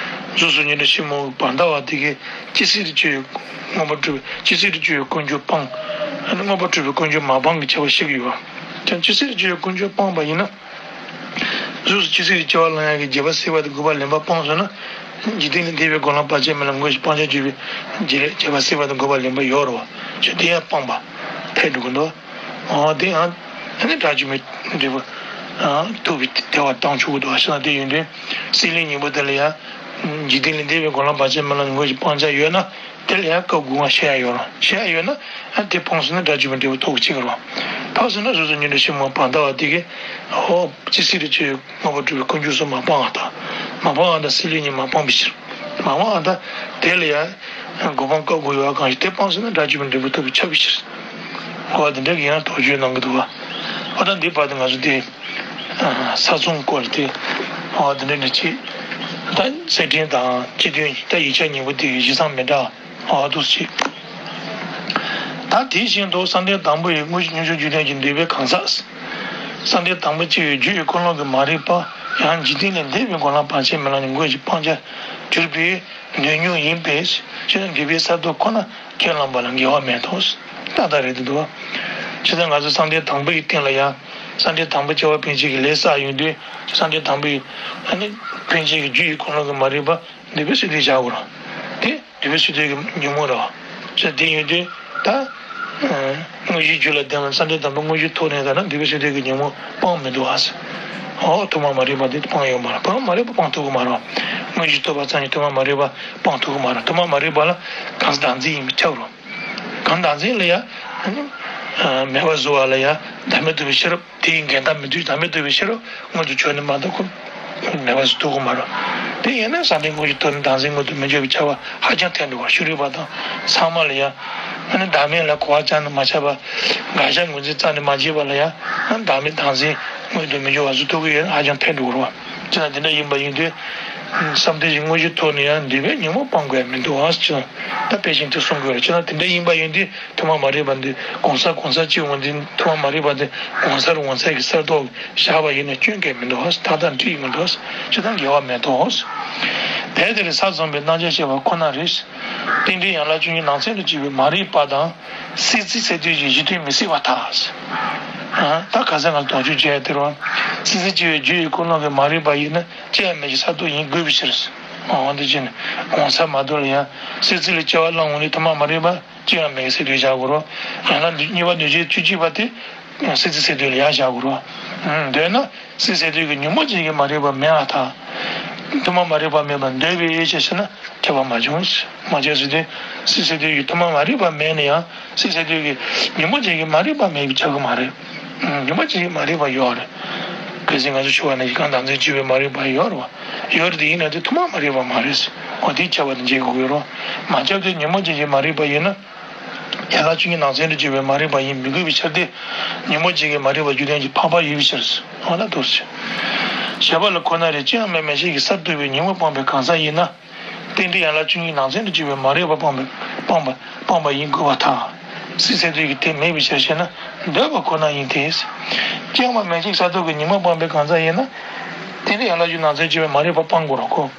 གཟུགས་སོགས་ཉིད་དུ་ཕྱི་མོ་བར་ཟླ་བ་དེ་གའི་ཇི་སྲིད་དུ་སྤྱོད་པའི་མངོན་པར་སྤྲུལ་པའི་ཇི་སྲིད་དུ་སྤྱོད་པའི་ཀུན་འབྱུང་སྤངས། ཨ་ནི་མངོན་པར་སྤྲུལ་པའི་ཀུན་འབྱུང་མ་སྤངས་ཀྱི་ཁྱད་པར་ཤེས་ཀྱི་ཡོད། ཀྱང་ཇི་སྲིད་དུ་སྤྱོད་པའི་ཀུན་འབྱུང་སྤངས་པ་ཡིན་ན། གཟུགས་སུ་ཇི་སྲིད་དུ་སྐྱེ་བ་བླང་ཡག་གི་བྱེད་པ་སྲེད་པ་དང་རྒོད་པ་ལེན་པ་སྤངས་སོང་ན། འཇིག་རྟེན་ལས་འདས་པའི་སྒོ་ལམ་བར་ཆད་མེད་ལམ་ངོ་བོ་ཉིད་ཀྱི་སྤང་བྱར་གྱུར་པའི་བྱེད་པ་སྲེད་པ་དང་རྒོད་པ་ལེན་པ་ཡོད་རེད་བ། ཅེས་དེ་ཡང་སྤངས་པ་ཐལ་འགྲོ་གི་འདུག་འོ་དེ་ཡང་ཨ་ནི་དགྲ་བཅོམ་པའི་འབྲས་བུ་ཐོབ་པའི་བདེ་བ་བཏང་ཆོག་གི་འདུག་ཤེ་ན་དེ་ཡིན་དུས་སྲེད་ལེན་གཉིས་པོ་དེ་ལ་ཡང་། འཇིག་རྟེན་ལས་འདས་པའི་སྒོ་ལམ་བར་ཆད་མེད་ལམ་ངོ་བོ་ཉིད་ཀྱི་སྤང་བྱ་ཡོད་ན། དེ་ལ་ཡང་སྐབས་དགུ་ང་ཤེས་ཡ་ཡོད་རེད། ཤེས་ཡ་ཡོད་ན་ཨ་དེ་སྤངས་སོང་ན་དགྲ་བཅོམ་པའི་འབྲས་བུ་ཐོབ་ཀྱི་ཅིག་རེད། ཐོབ་སོང་ན་གཟུགས་སོགས་ཉིད་དུ་ཕྱི་མོ་བར་ཟླ་བ་དེ་གའི་ཨོ་ཇི་སྲིད་དུ་སྤྱོད་པའི་མངོན་པར་སྤྲུལ་པའི་ཀུན་འབྱུང་སོགས་མ་སྤངས་པ་དང་། མ་སྤངས་པ་དང་སྲེད་ལེན་གཉིས་མ་སྤངས་པའི་ཕྱིར། མ་སྤངས་པ་དང་དེ་ལ་ཡང་རྒོད་པ་སྐབས་དགུ་ཡོད་པ་གང་ཞིག་དེ་སྤངས་སོང་ན་དགྲ་བཅོམ་པའི་འབྲས་བུ་ཐོབ་པའི་ཁྱབ་པའི་ཕྱིར། འོ་དེ་འདྲ་གི་ཡང་དོགས་གཅོད་གནང་གི་འདུག་བ། འོ་ད་འདི་བར་དུ་ང་ཚོ་དེ། ས་མཚུངས་སྐོར་དེ། འོ་དེ་འདྲ་ནི་ཅི། ད་གསེར་ཕྲེང་དང་སྤྱི་དོན་ད་ཡིག་ཆ་གཉིས་པོ་དེ་གཞི་བཟང་མི་འདྲ། འོ་འདུག་སེ་བྱས། ད་དེ་བཞིན་དུ་བསམ་གཏན་དང་པོ་ཡི་དངོས་གཞི་མངོན་སུམ་རྒྱུ་མཐུན་ཅན་འདོད་པའི་གང་ཟག་བསམ་གཏན་དང་པོ་སྐྱེ་བའི་རྒྱུ་ཡི་ཀུན་སློང་གི་མ་རིག་པ་ཡང་འཇིག་རྟེན་ལས་འདས་པའི་སྒོ་ལམ་བར་ཆད་མེད་ལམ་གྱི་ངོ་བོ་ཉིད་ཀྱི་སྤང་བྱར་གྱུར་པའི་འདོད་མྱོང་ཡིན་པས་ཕྱིར་འདོད་པའི་གསར་གཏོད་ཁོ་ན་ཁས་བླངས་པ་ལ་འགལ་བ་མེད་དོ། ཏག་ཏག་རེད་འདུག་བ། བྱས་ཙང་ང་ཚོ་བསམ་གཏན་དང་པོ་ཡི་སྟེང་ལ་ཡང་བསམ་གཏན་དང་པོ་སྐྱེ་བ་འཕེན་བྱེད་ཀྱི་ལས་བསགས་ཡོང་དུས་བསམ་གཏན་དང་པོ་ཡི་ཨ་ནི་འཕེན་བྱེད་ཀྱི་རྒྱུ་ཡི་ཀུན་སློང་གི་མ་རིག་པ་འདོད་པའི་གསོས་དུས་བཞག་དགོས་རེད། དེ་འདོད་པའི་གསོས་དུས་ཀྱི་ཉོན་མོངས་རེད་བ། བྱས་དེ་ཡོང་དུས་ད། དངོས་གཞིའི་རྒྱུ་ལ་ལྡན་པ་བསམ་གཏན་དང་པོ་དངོས་གཞི་ཐོབ་ནས་ད་ན་འདོད་པའི་གསོས་དུས་ཀྱི་ཉོན་མོངས་སྤངས་མི་འདུག་ཨ། ཨོ་ཐོག་མ་མ་རིག་པ་དེ་སྤངས་ཡོད་མ་རེད། ཐོག་མ་མ་རིག་པ་སྤངས་ཐུབ་ཀྱི་མ་རེད། དངོས་གཞི་ཐོབ་པ་ཙམ་གྱིས་ཐོག་མ་མ་རིག་པ་སྤངས་ཐུབ་ཀྱི་མ་རེད། ཐོག་མ་མ་རིག་པ་ལ་གང་ཟག་བདག་འཛིན་ཡིན་པས་ཁྱབ་རུང་། གང་བདག་འཛིན་ལ་ཡང་། མེད་པར་བཟོ་བ་ལ་ཡང་བདག་མེད་རྟོགས་པའི་ཤེས་རབ་དེའི་འགལ་ཟླ་མི་མཐུན་བདག་མེད་རྟོགས་པའི་ཤེས་རབ་མངོན་དུ་གྱུར་ནས་མ་གཏོགས་ཁོ་མེད་པར་བཟོ་ཐུབ་ཀྱི་མ་རེད། དེ་ཡིན་ན་བསམ་གཏན་དངོས་གཞི་ཐོབ་ནས་བདག་འཛིན་མངོན་དུ་མི་འགྱུར་བའི་ཁྱབ་པ་ཧ་ཅང་ཐལ་འགྲོ་བ། ཤེས་རིག་པ་དང་ཚང་མ་ལ་ཡང་། ཨ་ནི་བདག་མེད་ལ་གོ་བ་རྐྱང་ནས་མ་ཁྱབ་པ། དགག་བྱ་ངོས་འཛིན་རྩ་ནས་མ་བྱས་པ་ལ་ཡང་། ཨ་ནི་བདག་མེད་བདག་འཛིན་མངོན་དུ་མི་འགྱུར་བ་བཟོ་ཐུབ་ཀྱི་ཡོད་ན་ཧ་ཅང་ཐལ་འགྲོ་གི་རེད་བ། ཅི་ལྟར་དེ་འདྲ་ཡིན་པ་ཡིན་དུས། བསམ་གཏན་གྱི་དངོས་གཞི་ཐོབ་ནས་ཡང་འདོད་པའི་ཉོན་མོངས་སྤང་དགོས་ཡ་མི་འདུག་ཨ། ཅི་ད་དཔེ་བཞིན་དུ་གསུང་དགོས་རེད། ཅི་ད་དེ་འདྲ་ཡིན་པ་ཡིན་དུས་ཐོག་མ་མ་རིག་པ་འདི་གང་ཟག་གང་ཟག་གཅིག་འོང་དུས་ཐོག་མ་མ་རིག་པ་འདི་གང་ཟག་རུ་གང་ཟག་གི་གསར་རྟོགས་བཞག་པ་ཡིན་ན་སྐྱོན་གང་ཡང་མི་འདུག་ཨ། ཏག་ཏག་འགྲིག་མི་འདུག་ཨ། ཅི་ད་འགལ་བ་མེད་དོ། དེ་དེ་ལས་ས་མཚུངས་པའི་རྣམ་གཞག་བཤད་པ་ཁོ་ན་རེད། རྟེན་འབྲེལ་ཡན་ལག་བཅུ་གཉིས་ནང་ཚན་དུ་གྱུར་པའི་མ་རིག་པ་དང་། སྲིད་རྩེའི་སེལ་འདོད་ཀྱི་གཞི་མཐུན་མི་སྲིད་པར་ཐལ། ད་ག་ས་ང་དོགས་གཅོད་བྱས་དེ་རུ། སྲིད་རྩེ་སྐྱེ་བའི་རྒྱུ་ཡི་ཀུན་སློང་གི་མ་རིག་པ་ཡིན་ན་ཅི་ཡང་མེད་ཀྱི་གསར་རྟོགས་ཡིན་དགོས་པའི་ཕྱིར། འོ་འདི་བྱས་ནས་གང་ཟག་མ་དོར་ལ་ཡང་སྲིད་རྩེ་ལ་སྐྱེ་བ་བླངས་འོང་ནས་ཐོག་མ་མ་རིག་པ་ཅི་ཡང་མེད་ཀྱི་སེལ་འདོད་བཞག་དགོས་རུང་། ཡང་ན་གཉིས་པ་འདོད་བྱེད་བཅུ་གཅིག་པ་དེ་སྲིད་རྩེ་སེལ་འདོད་ལ་ཡང་བཞག་དགོས་རུང་། འདོད་ན་སྲིད་རྩེ་སེལ་འདོད་ཀྱི་ཉོན་མོངས་ཅན་གྱི་མ་རིག་པ་མེད་པར་ཐལ། ཐོག་མ་མ་རིག་པ་མེད་པར་འདོད་པའི་ཡིད་ཆེས་ཟེར་ན། ཁྱབ་པ་མ་བྱུང་། མ་བྱས་ཟེར་དུས་སྲིད་རྩེ་སེལ་འདོད་ཀྱི་ཐོག་མ་མ་རིག་པ་མེད་ན་ཡང་སྲིད་རྩེ་སེལ་འདོད་ཀྱི་ཉོན་མོངས་ཅན་གྱི་མ་རིག་པ་མེད་པའི་ཁྱབ་ཀྱི་མ་རེད། ཉོན་མོངས་ཅན་གྱི་མ་རིག་པ་ཡོད་རེད། བས་ཟིན་ང་ཚོ་ཆོས་པ་ནི་གཞི་གང་དང་ཚན་གཅིག་པའི་མ་རིག་པ་ཡོད་རེད་བ། ཡོད་རེད་དེ་ཡིན་ན་དེ་ཐུན་མོང་མ་རིག་པ་མ་རེད། འོ་དེ་ཁྱབ་པ་དང་འབྱེད་དགོས་ཀྱི་ཡོད་རེད། མ་ཁྱབ་དེ་ཉོན་མོངས་ཅན་གྱི་མ་རིག་པ་ཡིན་ན། ཡན་ལག་བཅུ་གཉིས་ནང་ཚན་དུ་སྐྱེ་བའི་མ་རིག་པ་ཡིན་མི་དགོས་པའི་ཕྱིར་ཏེ། ཉོན་མོངས་ཅན་གྱི་མ་རིག་པ་རྒྱུ་ལྡན་གྱི་འཕགས་པ་ཡོད་པའི་ཕྱིར། འོ་ན་དུ་ཟེར། བྱས་པ་ལ་ཁོ་ན་རེ་ཅི་ཡང་མེད་མན་ཆད་ཀྱི་གསར་ཐུག་པའི་ཉོན་མོངས་སྤངས་པའི་གང་ཟག་ཡིན་ན། རྟེན་འབྲེལ་ཡན་ལག་བཅུ་གཉིས་ནང་ཚན་དུ་སྐྱེ་བའི་མ་རིག་པ་སྤངས་པའི་སྤངས་པ་སྤངས་པ་ཡིན་དགོས་པར་ཐལ། སྲིད་ཚེ་དུས་ཀྱི་དེ་མེད་པའི་ཕྱིར་ཞེ་ན། འདོད་པ་ཁོ་ན་ཡིན་ཏེ། ཅི་ཡང་མེད་མན་ཆད་ཀྱི་གསར་ཐུག་པའི་ཉོན་མོངས་སྤངས་པའི་གང་ཟག་ཡིན་ན། རྟེན་འབྲེལ་ཡན་ལག་བཅུ་ནང་ཚན་སྐྱེ་བའི་མ་རིག་པ་སྤང་དགོས་རོགས་གོ།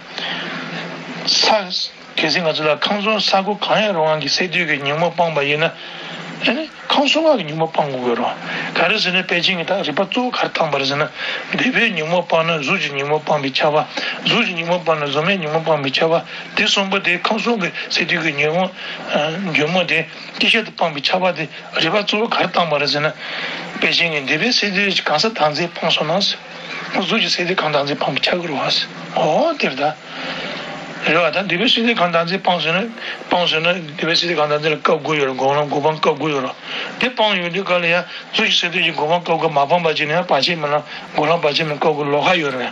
ས། གལ་སྲིད་ང་ཚོ་ལ་ཁམས་གསུམ་ས་དགུ་གང་ཡང་རུང་བ་གི་སས་བསྡུས་ཀྱི་ཉོན་མོངས་སྤངས་པ་ཡིན་ན། ཨ་ནི་ཁམས་གསུམ་པ་གི་ཉོན་མོངས་སྤང་དགོས་རོགས། ག་རེ་ཟེར་ན་པཎ་ཆེན་གྱིས་ད་རིགས་པ་གཙོ་བོ་ག་རེ་བཏང་པ་རེད་ཟེར་ན། འདོད་པའི་ཉོན་མོངས་སྤངས་ན་གཟུགས་ཀྱི་ཉོན་མོངས་སྤངས་པས་ཁྱབ་པ། གཟུགས་ཀྱི་ཉོན་མོངས་སྤངས་ན་གཟུགས་མེད་ཉོན་མོངས་སྤངས་པས་ཁྱབ་པ། དེ་གསུམ་པོ་དེ་ཁམས་གསུམ་གྱི་སས་བསྡུས་ཀྱི་ཉོན་མོངས། ཨ། ཉོན་མོངས་དེ་སྐྱེ་ཤེས་དང་སྤངས་པས་ཁྱབ་པ་དེ་རིགས་པ་གཙོ་བོ་ག་རེ་བཏང་པ་རེད་ཟེར་ན། པཎ་ཆེན་གྱིས་འདོད་པའི་སས་བསྡུས་གང་ཟག་བདག་འཛིན་སྤངས་སོང་ན། གཟུགས་ཀྱི་སས་བསྡུས་གང་བདག་འཛིན་སྤངས་པས་ཁྱབ་ཀྱི་རེད་བ། འོ་དེ་རེད་ད། རེད་བ། ད་འདོད་པའི་སས་བསྡུས་གང་བདག་འཛིན་སྤངས་སོང་ན། སྤངས་སོང་ན་འདོད་པའི་སས་བསྡུས་གང་བདག་འཛིན་ལ་སྐབས་དགུ་ཡོད་རེད། སྒོམ་ལམ་སྒོམ་སྤང་སྐབས་དགུ་ཡོད་རེད། དེ་སྤངས་ཡོང་དུས་ག་ལ་ཡང་གཟུགས་ཀྱི་སས་བསྡུས་ཀྱི་སྒོམ་སྤང་སྐབས་དགུ་མ་སྤངས་པ་ཅིག་ནི་ཡང་བར་ཆད་མེད་ལ་སྒོམ་ལམ་བར་ཆད་མེད་སྐབས་དགུ་ལོགས་ཀ་ཡོད་རེད།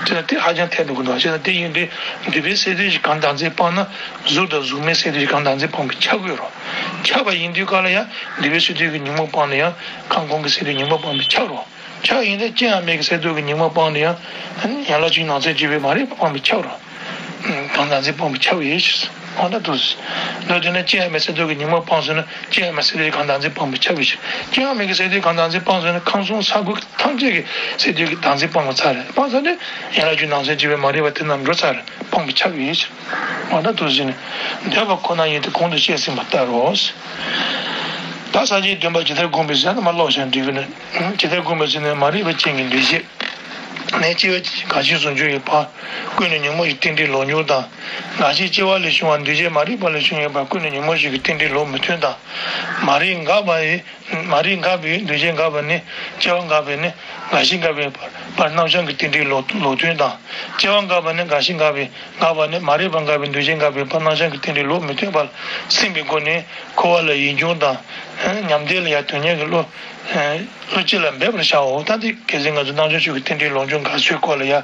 དེ་ལ་དེ་ཧ་ཅང་ཐལ་འགྲོ་གི་འདུག་བྱས་ན་དེ་ཡིན་དུས་འདོད་པའི་སས་བསྡུས་ཀྱི་གང་བདག་འཛིན་སྤངས་ན་གཟུགས་དང་གཟུགས་མེད་སས་བསྡུས་ཀྱི་གང་བདག་འཛིན་སྤངས་པས་ཁྱབ་ཀྱི་ཡོད་རེད། ཁྱབ་པ་ཡིན་དུས་ག་ལ་ཡང་འདོད་པའི་སས་བསྡུས་ཀྱི་ཉོན་མོངས་སྤངས་ན་ཡང་ཁམས་གོང་གི་སས་བསྡུས་ཉོན་མོངས་སྤངས་པས་ཁྱབ་རོ། ཁྱབ་ཡིན་ཏེ་ཅི་ཡང་མེད་ཀྱི་སས་བསྡུས་ཀྱི་ཉོན་མོངས་སྤངས་ན་ཡང་ཡན་ལག་བཅུ་ནང་ཚན་སྐྱེ་བའི་མ་རིག་པ་སྤངས་པས་ཁྱབ་རོ། གང་བདག་འཛིན་སྤངས་པས་ཁྱབ་ཡོད་ཅེས། འོ་ན་དུ། འདོད་དེ་ན་ཅི་ཡང་མེད་སས་བསྡུས་ཀྱི་ཉོན་མོངས་སྤངས་སོང་ན་ཅི་ཡང་མེད་སས་བསྡུས་གང་བདག་འཛིན་སྤངས་པས་ཁྱབ་ཡོད་ཅེས། ཅི་ཡང་མེད་ཀྱི་སས་བསྡུས་གང་བདག་འཛིན་སྤངས་སོང་ན་ཁམས་གསུམ་ས་དགུ་ཐམས་ཅད་ཀྱི་སས་བསྡུས་ཀྱི་བདག་འཛིན་སྤངས་པ་ཚར་རེད། སྤངས་ཚར་ནས་ཡན་ལག་བཅུ་ནང་ཚན་སྐྱེ་བའི་མ་རིག་པ་དེ་རྣམས་འགྲོ་ཚར་རེད། སྤངས་པས་ཁྱབ་ཡོད་ཅེས། འོ་ན་དུ་ཟེར་ནས་འདོད་པ་ཁོ་ན་ཡིན་ཏེ་གོང་དུ་བཤད་ཟིན་པ་ལྟར་རོ། ད་ས་བཅད་བདུན་པ་ཇི་ལྟར་བསྒོམས་པའི་ཟེར་ན་མ་ཀློག་ཤག་འགྲིག་གི་ནི། ཇི་ལྟར་བསྒོམས་པའི་ཟེར་ན་མ་རིག་པ་ཅན་གྱི་འདུ་བྱེད་ནས་སྐྱེ་བ་འགའ་ཞིག་ཟུང་འཇུག་ཡོད་པ་ཀུན་ནས་ཉོན་མོངས་ཤིང་རྟེན་འབྲེལ་ལོག་འབྱུང་དང་། འགའ་ཞིག་སྐྱེ་བ་ལས་བྱུང་བ་འདུ་བྱེད་མ་རིག་པ་ལས་བྱུང་ཡོད་པ་ཀུན་ནས་ཉོན་མོངས་ཤིང་རྟེན་འབྲེལ་ལོག་མི་མཐུན་དང་། མ་རིག་འགགས་པ་ཡི། མ་རིག་འགགས་པའི་འདུ་བྱེད་འགགས་པ་ནི་སྐྱེ་བ་འགགས་པས་ནི་འགའ་ཞིག་འགགས་པའི་བར་རྣམ་གཞག་གི་རྟེན་འབྲེལ་ལོག་ལོག་མཐུན་དང་། སྐྱེ་བ་འགགས་པ་ནི་འགའ་ཞིག་འགགས་པའི་འགགས་པ་ནི་མ་རིག་པ་འགགས་པའི་འདུ་བྱེད་འགགས་པའི་བར་རྣམ་གཞག་གི་རྟེན་འབྲེལ་ལོག་མི་མཐུན་པར་སེམས་པའི་སྒོ་ནས་འཁོར་བ་ལ་ཡིད་འབྱུང་དང་། ཉམས་བདེ་ལ་ཡང་དོན་གཉེར་གྱི་བློ། བློ་སྤྱི་ལ་འབད་པར་བྱའོ། ད་འདི་གལ་སྲིད་ང་ཚོ་རྣམ་གཞག་ཆོས་ཀྱི་རྟེན་འབྲེལ་ལོག་འབྱུང་འགགས་ཚུལ་སྐོར་ལ་ཡང་།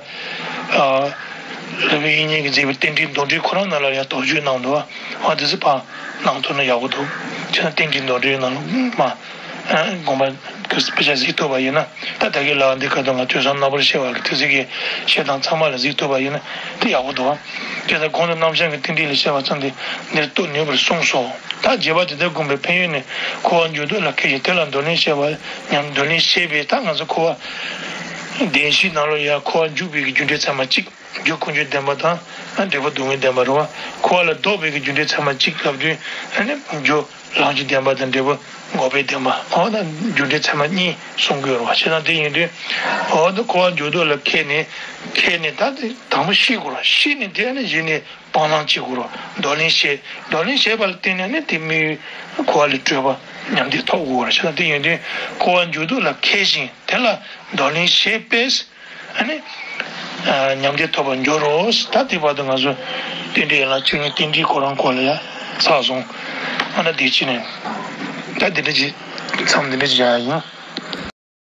རིག་པའི་དབྱིག་གཉེན་གྱིས་མཛད་པའི་རྟེན་འབྲེལ་མདོར་བསྡུས་ཁོ་རང་ནང་ལ་ཡང་དོགས་གཅོད་གནང་འདུག་ཨ་འདི་ཚོ་ཕར་གནང་ཐུབ་ན་ཡག་པོ་འདུག་བྱས་ན་རྟེན་འབྲེལ་མདོར་བསྡུས་ནང་ལ་མ། དགོངས་པ་དཔེ་ཆ་གཟིགས་ཐུབ་པ་ཡིན་ན། ད་ད་གིན་ལ་འདི་ག་དུས་ང་ཐོས་བསམ་རྣམ་པར་ཤེས་པ་གི་དེ་ཚིག་གི་བཤད་སྟངས་ཚང་མ་ལ་གཟིགས་ཐུབ་པ་ཡིན་ན་དེ་ཡག་པོ་འདུག་དེ་ལྟར་གོང་དུ་རྣམ་གཞག་གི་རྟེན་འབྲེལ་ལས་བཤད་པ་ཙམ་དེ་འདིར་གཏུགས་ནུས་པར་གསུངས་སོ། ད་རྒྱས་པ་དེ་ལྟར་བསྒོམས་པའི་ཕན་ཡོན་ནི། འཁོར་བ་འཇུག་ལྡོག་ལ་མཁས་ཤིང་དེ་ལ་འདོར་ལེན་བྱེད་པ་ཉམས། འདོར་ལེན་བྱེད་པས་ད་ང་ཚོ་འཁོར་བ་བདེན་བཞིའི་ནང་ལ་ཡང་འཁོར་བ་འཇུག་པའི་གི་རྒྱུ་འབྲས་ཚད་མ་གཅིག་རྒྱུ་ཀུན་འབྱུང་བདེན་པ་དང་འབྲས་བུ་སྡུག་བསྔལ་བདེན་པ་རེད་བ། འཁོར་བ་ལས་ལྡོག་པའི་གི་རྒྱུ་འབྲས་ཚད་མ་གཅིག་ལབ་དུས་རྒྱུ་ལམ་གྱི་བདེན་པ་དང་འབྲས་བུ་འགོག་པའི་བདེན་པ། འོ་ན་རྒྱུ་འབྲས་ཚད་མ་གཉིས་གསུང་གི་ཡོད་རེད་བ། བྱས་ཙང་དེ་ཡིན་དུས་འོ་ད་འཁོར་བ་འཇུག་ལྡོག་ལ་མཁས་ནས་མཁས་ནས་ད་དེ་དང་པོ་ཤེས་དགོས་རེད། ཤེས་ནས་དེ་ནས་གཞི་ནས་སྤང་བླང་བྱེད་དགོས་རེད། འདོར་ལེན་བྱེད། འདོར་ལེན་བྱེད་པ་ལ་བརྟེན་ནས་ནི་དེ་མི་འཁོར་བ་ལས་གྲོལ་བ་ཉམས་བདེ་ཐོབ་དགོས་རེད། བྱས་ཙང་དེ་ཡིན་དུས་འཁོར་བ་འཇུག་ལྡོག་ལ་མཁས་ཤིང་དེ་ལ་འདོར་ལེན་བྱེད་པས། ཨ་ནི། ཨ། ཉམས་བདེ་ཐོབ་པར་འགྱུར་རོ། ད་དེ་བར་དུ་ང་ཚོ་རྟེན་འབྲེལ་ཡན་ལག་བཅུ་གཉིས་རྟེན་འབྲེལ་ཁོ་རང་སྐོར་ལ་ཡང་ཚར་སོང་། ཨ་ན་དེ་ཕྱི་ནས་ད་འདི་འདྲ་ཅིག་མཚམས་འདི་འདྲ་ཅིག་བཞག་ཡིན།